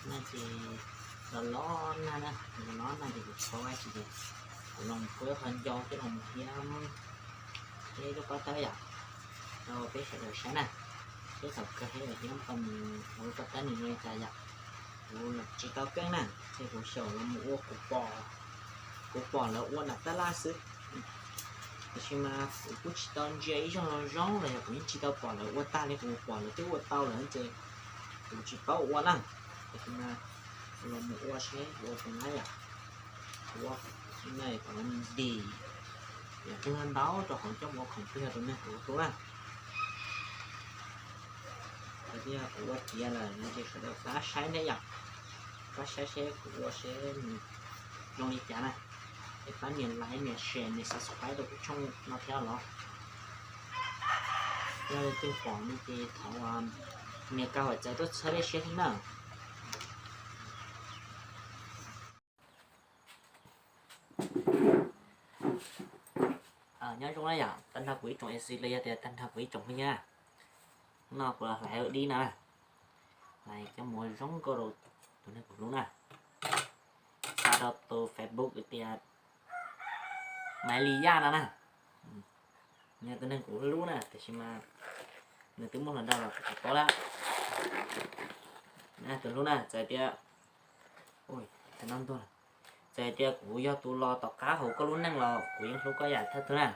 No ces los los nag na, los los nag ces kuv tsis paub dab tsi ces kuv los mus kuaj qhov ncau coj los mus hiab peb lub pob tawb yom, rau peb sawv daws saib na. Peb thaum kawg peb los hiab tau mus ua lub pob tawb nws zoo li cas yom. Kuv los tsis tau keeb na, ces kuv xyaum los mus ua kuv pom, kuv pom lawv ua nram tab laj xwb. Tiam sis mas kuv kuj tsis tau ntsia ib zaug zoo zoo los yog kuv yeej tsis tau pom lawv ua tag li, kuv pom lawv twb ua tau lawm ces kuv tsis paub ua na. Tiam sis mas los mus ua seb ua tus na yom. Ua na kom nws ntim yam twg ntau rau hauv coj mus ua khoom twg yog tus neeg kuv hlub na. Yog kuv ua tiav lawm no ces sawv daws pab saib thiab yom, pab saib seb kuv ua seb nws zoo li cas na. Es pab nias like, nias share, nias subscribe rau kuv channel no thiab los. Yog leej twg pom no ces thov nias kaum hauv txawv tuaj txhawb peb siab thiab na. Nyob zoo na yom, tag nrho kuv ib tsoom A C los yog tias tag nrho kuv ib tsoom phooj ywg na. Hnub no kuv los hlais dib no na, hlais coj mus zoo nkauj rau tus neeg kuv hlub na. Xa rau tus Facebook tias Maiv Lis Yaj no na. Nws yog tus neeg kuv hlub na, tiam sis mas nws twb muaj hluas nraug los kuv tsis paub lawm. Tus hlub na, txawm tias, txawm hais tias kuv yog tus los tom qab hauv koj lub neej los kuv yeej hlub koj yam thawj tug na.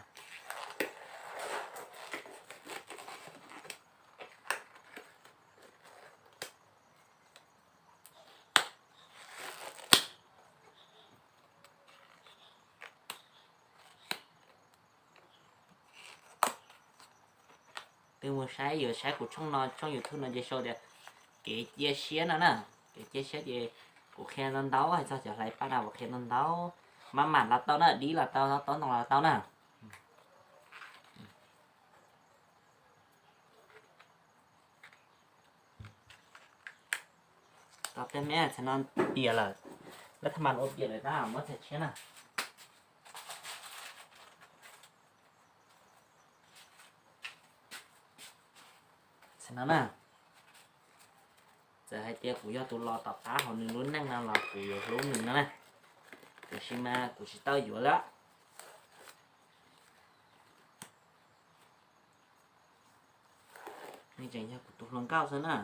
Twb mus saib, yuav saib kuv tshooj no, tshooj YouTube no ces sau tias kev cia siab no na. Kev cia siab ces kuv qhia ntau ntau, hais txog cov hlais paj no kuv qhia ntau ntau. Maj mam los tau na, dib los tau, tob ntoo los tau na. Tau tej me txhais no piam lawm, lab thaj mas ua piam lawm tab muab txhais tshiab na. Txhais no na, txawm hais tias kuv yog tus los tom qab hauv nws lub neej no los kuv yuav hlub nws no na, tiam sis mas kuv tsis tau yuav lawm. Nws tseem yog kuv tus hluas nkauj xwb na.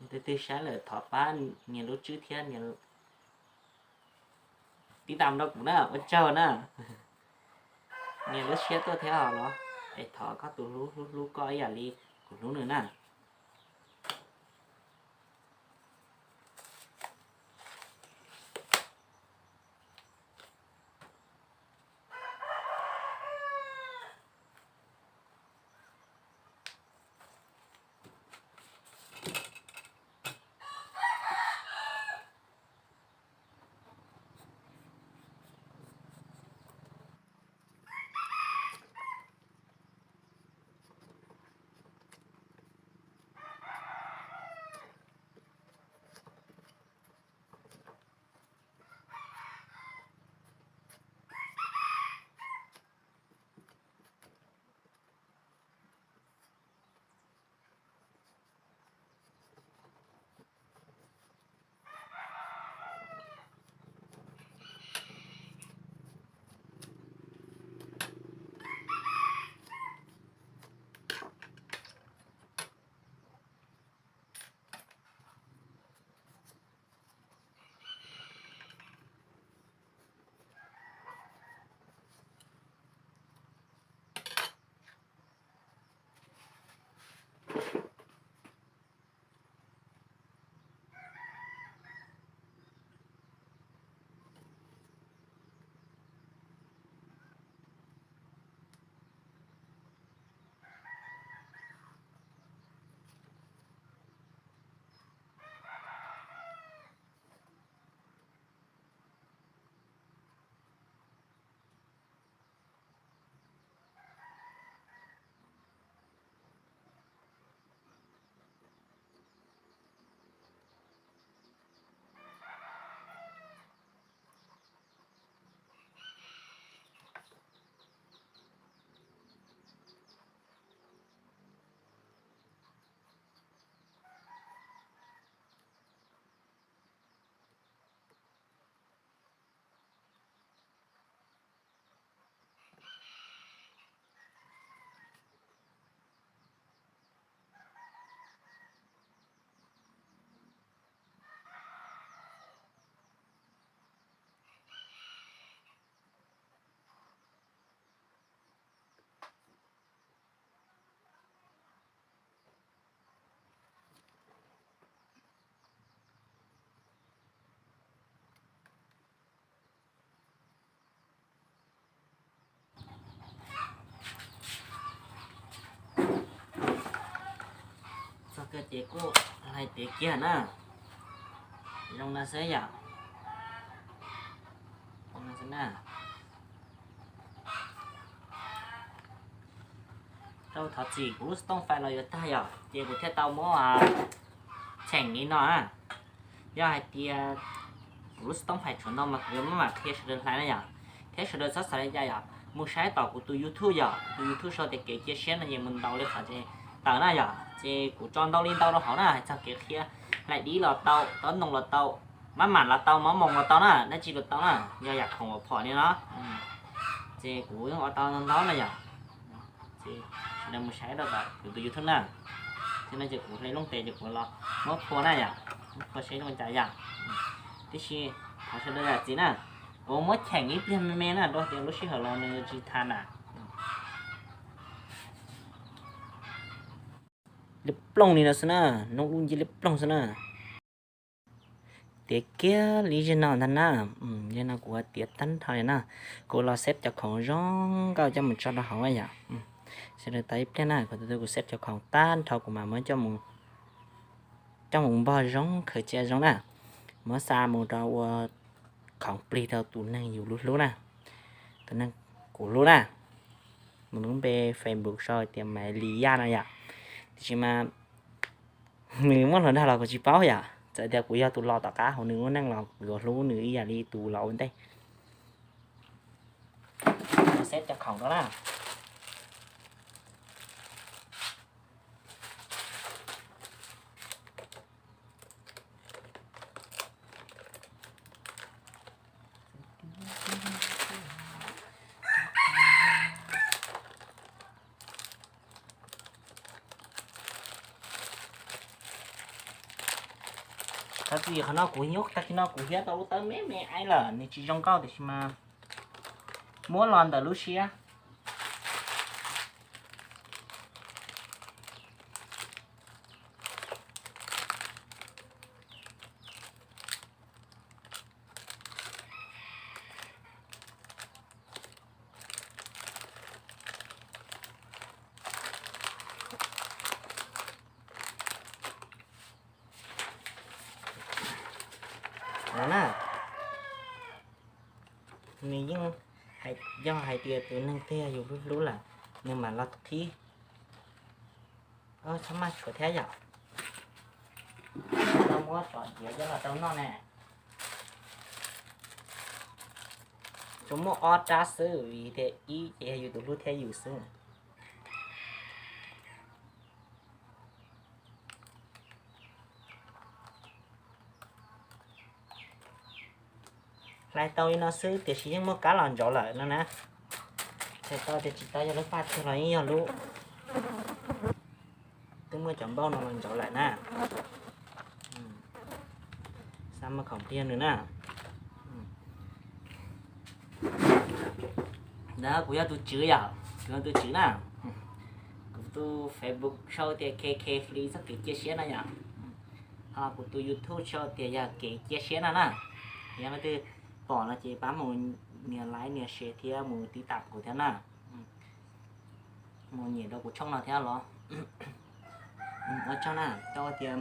Leej twg saib lawm thov pab nias lub tswb thiab nias tib tam rau kuv na, ua tsaug na. Nias lub siab tuaj thiab los, es thov koj tus hlub hlub hlub koj ib yam li kuv hlub nws na. Ces kuj hlais tiav kiag na. Zoo no xwb yom. Rau thov txim kuv lub xov tooj fais los yuav tag yom, ces kuv thiaj tau muab cheem li no. Yog hais tias kuv lub xov tooj fais tshuav ntau mas kuv yuav maj mam qhia sawv daws hlais na yom. Thiab sawv daws txhob xav li cas yom, mus saib tom kuv tus YouTube yom, tus YouTube sau tias kev cia siab no ces mus ntaus li qhov tawm na yom. Ces kuv tso ntau li ntau rau hauv na, hais txog kev qhia hlais dib los tau, tob noos los tau, mab mam los tau, mob moos los tau na, dab tsi los tau na, yog yam khoom uas phom li no. Ces kuv ua tau ntau ntau na yom. Ces sawv daws mus saib rau tom kuv tus YouTube na. Ces no ces kuv hle looj tes ces kuv los muab phua na yom, muab phua seb zoo cas yom. Tiam sis thov sawv daws zam txim na, kuv muab cheem ib pliag me me na, rau tias lub sij hawm los nws tsis tha na. Li plooj li no xwb na, noob dub nciab li plooj xwb na. Tiav kiag li zim no ntag na. Zim no kuv tiav tag nrho li na. Kuv los xeb cov khoom zoo nkauj coj mus tso rau hauv yom. Sawv daws tos ib pliag na, kuv tus twg kuv xeb cov khoom tag nrho kuv mam muab coj mus npog zoo khaws cia zoo na. Muab xa mus rau ua khoom plig rau tus neeg yus hlub hlub na, tus neeg kuv hlub na. Nws lub npe Facebook sau tias Maiv Lis Yaj no yom. Tiam sis mas nws muaj hluas nraug los kuv tsis paub yom, txawm tias kuv yog tus los tom qab hauv nws lub neej los kuv yuav hlub nws ib yam li tus los ua ntej. Xeb cov khoom rau na. Thov txim qhov no kuv nyuaj tag kis no kuv hiab tau lub tawb me me aib lawm nws tsis zoo nkauj tiam sis mas muab los ntawm lub siab. No na, nws yeej yog hais tias tus neeg twg yus hlub hlub lawm nws mam los qhib. Txhob maj tshuav thiab yom. Tau muab tsom ciav coj los rau noj ne. Tsuas muaj ob rab xwb vim tias ib ces yog yus tus hlub thiab yus xwb. Hlais tau li no xwb tiam sis yeej muaj kab los ntsauv lawm no na. Txhais tau tias tsis tau yog lub paj tiag los yeej yog lub, twb muaj cov npauj no los ntsauv lawm na. Xa muag khoom pliag nws na. Ntawd kuv yog tus tswv yom, kuv yog tus tswv na. Kuv tus Facebook sau tias K K Free txoj kev cia siab no yom. Ho kuv tus YouTube sau tias yog kev cia siab no na. Yog leej twg pom no ces pab mus nias like nias share thiab mus tib tam kuv thiab na. Mus nyem rau kuv tshooj no thiab los. Ua tsaug na, tau tias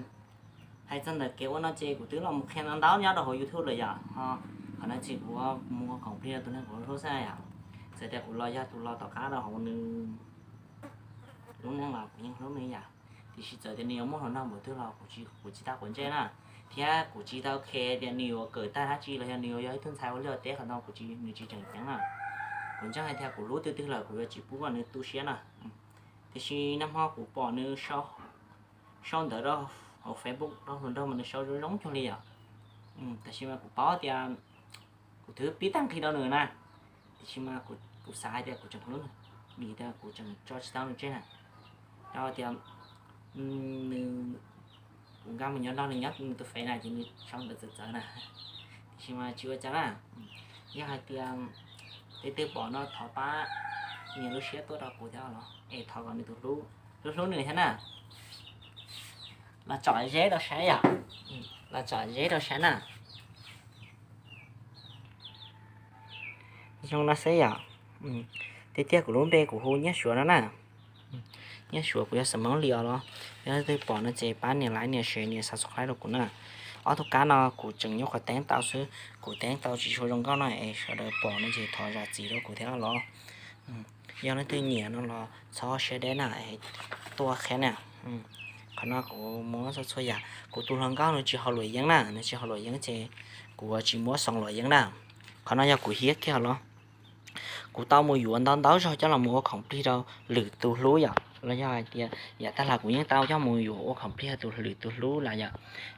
hais txog ntawm kev ua no ces kuv twb los mus qhia ntau ntau nyob rau hauv YouTube lawm yom. Ho qhov no ces kuv mus ua khoom plig rau tus neeg kuv hlub xwb yom. Txawm tias kuv los yog tus los tom qab rau hauv nws lub neej los kuv yeej hlub nws yom. Tiam sis txawm tias nws yuav muaj hluas nraug npaum twg los kuv tsis tau quav ntsej na, thiab kuv tsis tau khe tias nws yuav kawm tag dab tsi los yog nws yuav yog ib tug ntxhais ua liaj ua teb qhov no, kuv tsis, nws tsis tseem ceeb na. Kuv ntseeg hais tias kuv hlub twg twg lawm kuv yuav tsis pub kom nws tu siab na. Tiam sis nag hmo kuv pom nws sau ntawv rau hauv Facebook rau hluas nraug mas nws sau zoo zoo cuag li yom. Tiam sis mas kuv paub tias kuv twb pib tag nqhis rau nws na, tiam sis mas kuv xav hais tias kuv tseem hlub nws, vim tias kuv tseem tso tsis tau nws tseg na. Rau tias nws, kuv nkag mus nyob nrog nws nyob nws tus fev na ces nws sau ntawv txawv txawv na, tiam sis mas tsis ua cas na. Yog hais tias leej twg pom no thov pab nias lub siab tuaj rau kuv thiab los es thov kom nws tus hlub hlub hlub nws thiab na. Los tsom zeb rau saib yom, los tsom zeb rau saib na. Zoo no xwb yom. Tiag tiag kuv lub npe kuv hu Nyiaj Suav no na. Nyob suav kuv yog Xeem Hmoob Lis os los. Yog leej twg pom no ces pab nias like nias share nias subscribe rau kuv na. Ob tug kab no kuv tseem nyuaj qhuav teeb tau xwb, kuv teeb tau tsis tshua zoo nkauj no es sawv daws pom no ces thov zam txim rau kuv thiab los. Yog leej twg nyiam no los txhob siab deb na, tuaj qhia na. Qhov no kuv muab txhua txhua yam, kuv tus hluas nkauj nws tsis haus luam yeeb na, nws tsis haus luam yeeb ces kuv tsis muab xoo luam yeeb na. Qhov no yog kuv hiab kiag los. Kuv tau mus yuav ntau ntau zaug coj los mus ua khoom plig rau lwm tus hlub yom, los yog hais tias yam tag los kuv yeej tau coj mus yuav ua khoom plig rau lwm tus hlub lawm yom.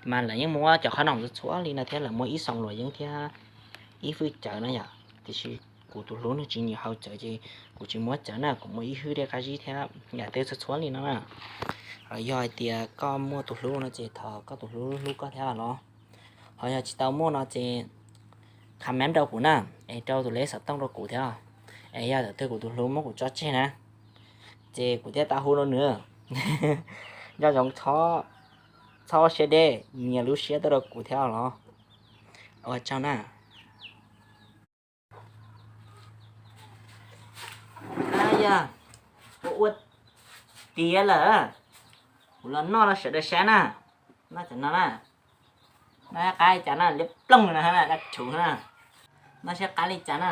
Mas lawv yeej muab cov qhob noom txhua txhua li no thiab lawv muab ib xoo luam yeeb thiab ib hwj cawv no yom, tiam sis kuv tus hlub nws tsis nyiam haus cawv ces kuv tsis muab cawv na, kuv muab ib hwj dej qab zib thiab yam twg txhua txhua li no na. Yog hais tias koj muaj tus hlub no ces thov koj tus hlub hlub koj thiab los. Ho yog tsis tau muaj no ces comment rau kuv na, es rau tus leb xov tooj rau kuv thiab. Es yog thaum twg kuv tus hlub muab kuv tso tseg na, ces kuv thiaj tau hu rau nws. Nco ntsoov, txhob siab deb, nyias lub siab tuaj rau kuv thiab los. Ua tsaug na. Yog kuv ua tiav lawm, kuv los noj rau sawv daws saib na. Noj cov no na. Noj saib qab li cas na, liab ploog na, dab tshuv na. Noj saib qab li cas na,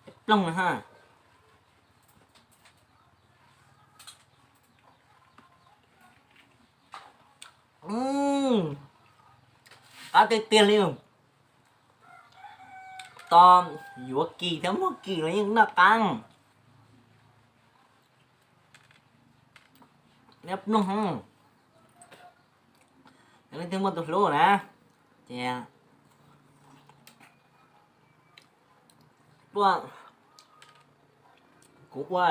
liab ploog na ha. Qab tiag tiag li. Tos yuav Kis thiab muaj Kis los yeej noj qab. Liab ploog. Leej twg muaj tus hlub na, ces tuaj, kuv ua,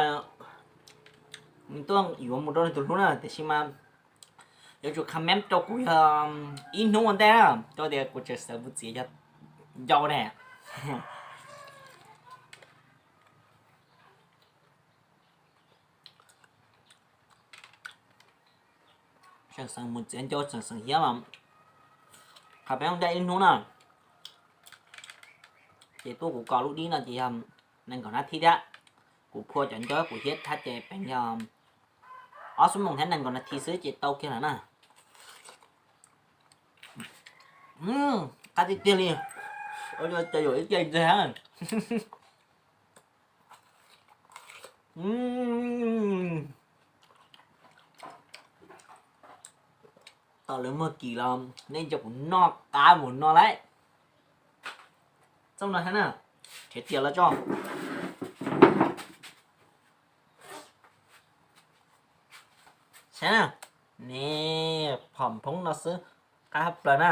tuaj yuav mus rau nws tus hlub na, tiam sis mas yuav tsum comment rau kuv yog ib hnub ua ntej na, rau tias kuv tseem xav mus txiav cov ncau ne. Tseem xav mus txiav ncau, tseem xav hiab mas, qhov peb ua ntej ib hnub na, ces tuaj kuv kos lub dib no ces yog nees nkaum nab thib thiab. Kuv phua cov ncau kuv hiab thab ces peev yog ob xuab moos thiab nees nkaum nas this xwb ces tau kiag lawm na. Qab tiag tiag li. Cov yuav ib ce nteg. Tom lawv muag Kis los nej nco kuv noj qab mus no lauj. Txooj no thiab na, nrhiav tias los tso. Saib na, ne, phom phoob no xwb, qab plaws na.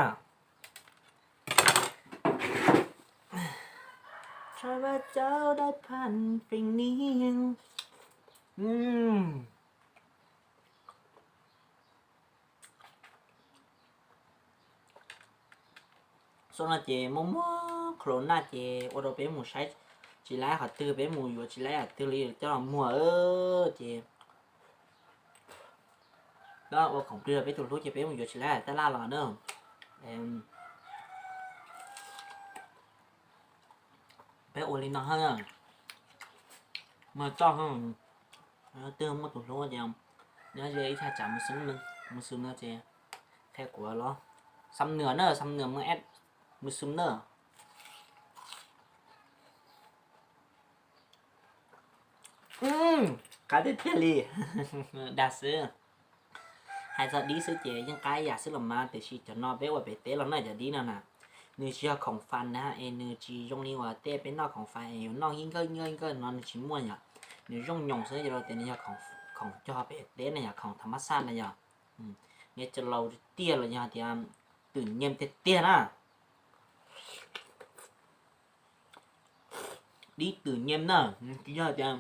Xub no ces muaj muaj corona ces ua rau peb mus saib tsis laib qhov twg, peb mus yuav tsis laib qhov twg li coj los muag ces ua khoom plig rau peb tus hlub ces peb mus yuav tsis laib taj laj los na. Peb ua li no hab, muag toj, twg muaj tus hlub ces nyob ze ib thaj tsam mus xwb no ces qhia kuv los. Xam nws na, xam nws mus mus xwb na. Qab tiag tiag li. Dag xwb. Hais txog dib xwb ces yeej qab ib yam xwb los mas, tiam sis cov no peb ua pem teb los na, cov dib no na, nws tsis yog khoom fas na, es nws tsis zoo li uas tej peb noj khoom fas es yuav noj ib nkawj nkawj nkawj no nws tsis muaj yom. Nws zoo nyoos xwb, yog tias nws yog khoom cog pem teb na, yog khoom tha mab xaj na yom. Nws cov laus tiag los yog tias twm nyem tiag tiag na. Dib twm nyem na, tsis yog tias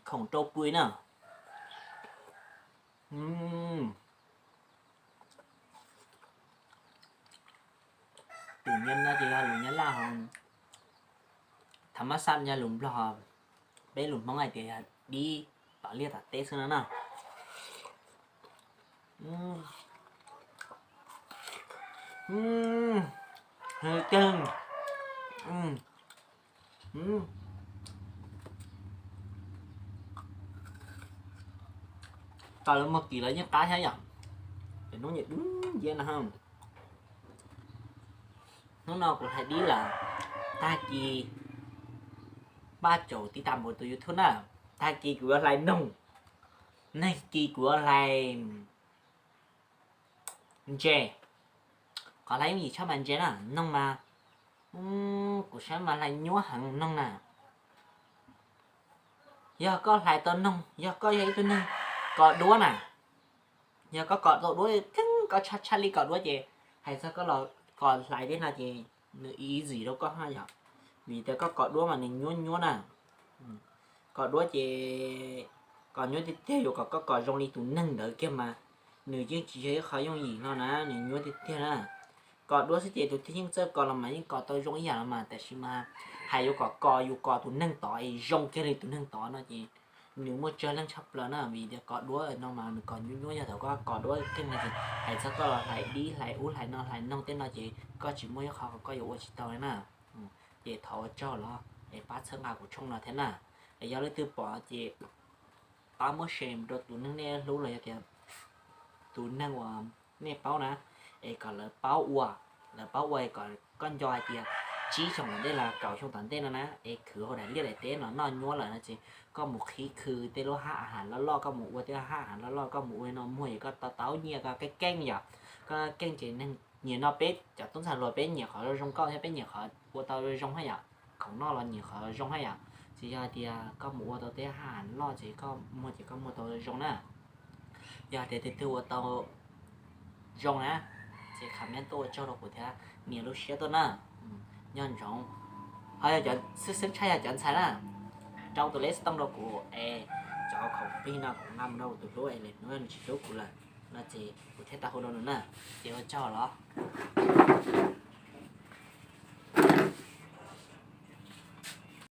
khoom rau pw na. Twm nyem no ces yog lus Nyab Laj ho, tha mab xaj yog lus Nplog, peb lus Hmoob hais tias yog dib tom liaj tom teb xwb no na. Kawg. Tau lawv muag kis los yeej qab thiab yom. Ces hnub nyiam dub nciab no. Hnub no kuv hlais dib lawm, tag kis pab caum tib tas npaum tus YouTube na. Tag kis kuv yuav hlais noog, nag kis kuv yuav hlais ntses. Qhov hlais yooj yim tshaj mas ntses na, noog mas kuv saib mas hlais nyuaj heev noog na. Yog koj hlais tau noog, yog koj yog ib tug neeg kos duab na, yog koj kos tau duab kheej, koj tshaj tshaj li kos duab ces hais txog koj los kos hlais tej no ces nws easy rau koj hab yom. Vim tias koj kos duab mas nws nyuab nyuab na. Kos duab ces kos nyuab tiag tiag, yuav kom koj kos zoo li tus neeg ntawd kiag mas nws yeej tsis yog ib qho yooj yim no na, nws nyuab tiag tiag na. Kos duab xwb ces tus twg yeej txawj kos los mas yeej kos tau zoo ib yam los mas, tab sis mas hais yuav kom kos yus kos tus neeg tod es zoo kiag li tus neeg tod no ces nws muaj tsawg leej tshaj plaws na. Vim tias kos duab no mas nws kos nyuab nyuab, yog thaum koj kos duab kheej no ces hais txog koj los hlais dib hlais ub hlais no hlais noog tej no ces koj tsis muaj ib qho koj yuav ua tsis tau li na. Ces thov ua tsaug los es pab txhawb nqa kuv tshooj no thiab na. Es yog leej twg pom ces pab muab share rau tus neeg nej hlub los yog tias tus neeg uas nej paub na, es kom lawv paub ua, lawv paub ua kom koj nco hais tias tsib xyoo tom ntej los kaum xyoo tom ntej no na, es khwv hauv daim liaj daim teb no noj nyuab lawm no ces koj mus qhib khw tej lub hab a has loj loj, koj mus ua tej hab a has loj loj, koj mus ua no muag es koj tau tau nyiaj koj keej keej yom. Koj keej ces neeg nyiam no, peb cov tub ntxhais hluas peb nyiam qhov zoo zoo nkauj thiab peb nyiam qhov ua tau zoo hab yom. Khoom noj los nyiam qhov zoo hab yom. Ces yog hais tias koj mus ua tau tej hab a has loj ces koj muag ces koj muag tau zoo na. Yog tias tus twg ua tau zoo na, ces comment tuaj ua tsaug rau kuv thiab nias lub siab tuaj na. Nyob ntsoov, ho yog cov xwb xeeb tshaj yog cov ntxhais na, rau tus lej tooj rau kuv es cov khoom plig no kuv nqa mus rau kuv tus hlub es lwm hnub nws tsis hlub kuv lawm no ces kuv thiaj tau hu rau nws na. Ces ua tsaug los.